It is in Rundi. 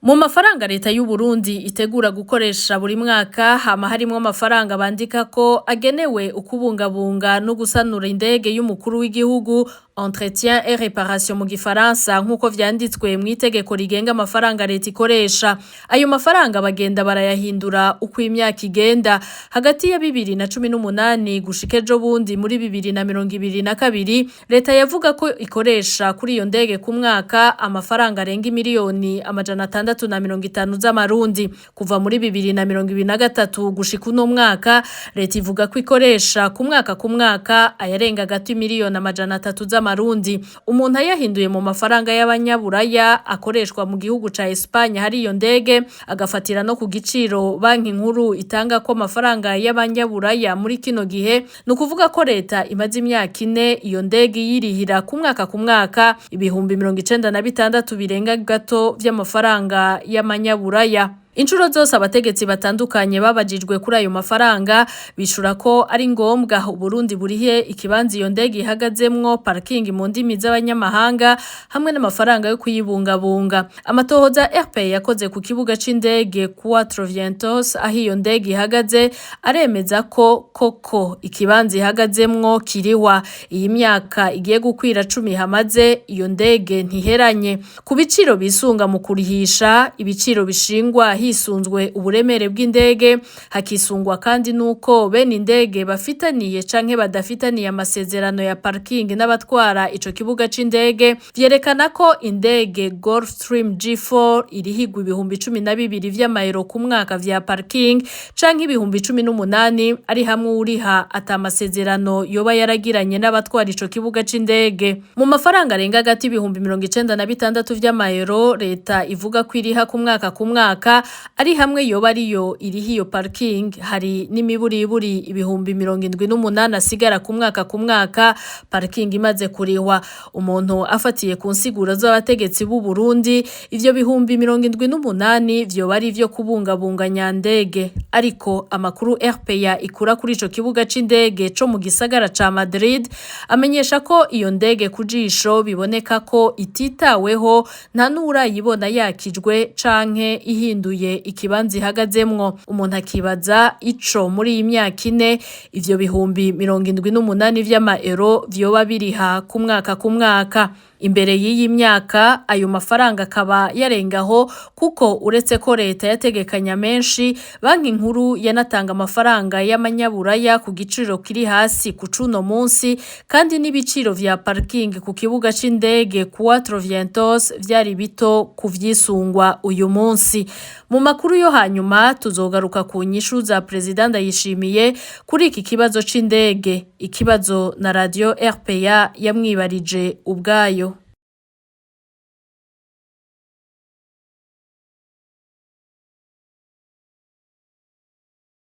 Mu mafaranga leta y'u Burundi itegura gukoresha buri mwaka hama harimwo amafaranga bandika ko agenewe ukubungabunga no gusanura indege y'umukuru w'igihugu, entretien et réparation mu gifaransa, nk'uko vyanditswe mw'itegeko rigenga amafaranga leta ikoresha. Ayo mafaranga bagenda barayahindura uko imyaka igenda. Hagati ya 2018 gushika ejo bundi muri 2022, leta yavuga ko ikoresha kuri iyo ndege ku mwaka amafaranga arenga imiliyoni 650 z'amarundi. Kuva muri 2023 gushika uno mwaka, leta ivuga ko ikoresha ku mwaka ku mwaka ayarenga gato imiliyoni 300 z'amarundi. Umuntu ayahinduye mu mafaranga y'abanyaburaya akoreshwa mu gihugu ca Espagne hari iyo ndege, agafatira no ku giciro Banki Nkuru itanga ko amafaranga y'abanyaburaya muri kino gihe, ni ukuvuga ko leta imaze imyaka 4 iyo ndege yirihira ku mwaka ku mwaka 96,000 birenga gato vy'amafaranga y'amanyaburaya. Incuro zose abategetsi batandukanye babajijwe kuri ayo mafaranga, bishura ko ari ngombwa Uburundi burihe ikibanza iyo ndege ihagazemwo, parking mu ndimi z'abanyamahanga, hamwe n'amafaranga yo kuyibungabunga. Amatohoza RP yakoze ku kibuga c'indege Cuatro Vientos aho iyo ndege ihagaze aremeza ko koko ikibanza ihagazemwo kirihwa. Iyi myaka igiye gukwira 10 hamaze iyo ndege ntiheranye. Ku biciro bisunga mu kurihisha, ibiciro bishingwa hisunzwe uburemere bw'indege, hakisungwa kandi nuko bene indege bafitaniye canke badafitaniye amasezerano ya parking n'abatwara ico kibuga c'indege, vyerekana ko indege Gulfstream G4 irihigwa 12,000 vy'amayero ku mwaka vya parking, canke 18,000 ari hamwe uriha ata amasezerano yoba yaragiranye n'abatwara ico kibuga c'indege. Mu mafaranga arenga hagati 96,000 vy'amayero leta ivuga ko iriha ku mwaka ku mwaka, ari hamwe yoba ariyo iriho iyo parking, hari n'imiburiburi 78,000 asigara ku mwaka ku mwaka parking imaze kurihwa. Umuntu afatiye ku nsiguro z'abategetsi b'u Burundi, ivyo 78,000 vyoba ari ivyo kubungabunga nyandege. Ariko amakuru RPA ikura kuri ico kibuga c'indege co mu gisagara ca Madrid amenyesha ko iyo ndege ku jisho biboneka ko ititaweho, nta n'urayibona yakijwe canke ihinduye ikibanza ihagazemwo. Umuntu akibaza ico muri iyi myaka 4 ivyo 78,000 vy'amaero vyoba biriha ku mwaka ku mwaka. Imbere y'iyi myaka ayo mafaranga akaba yarengaho, kuko uretse ko leta yategekanya menshi, Banki Nkuru yanatanga amafaranga y'amanyaburaya ku giciro kiri hasi ku cuno munsi, kandi n'ibiciro vya parking ku kibuga c'indege Cuatro Vientos vyari bito ku vyisungwa uyu munsi. Mu makuru yo hanyuma tuzogaruka ku nyishu za Perezida Ndayishimiye kuri iki kibazo c'indege, ikibazo na radio RPA yamwibarije ubwayo.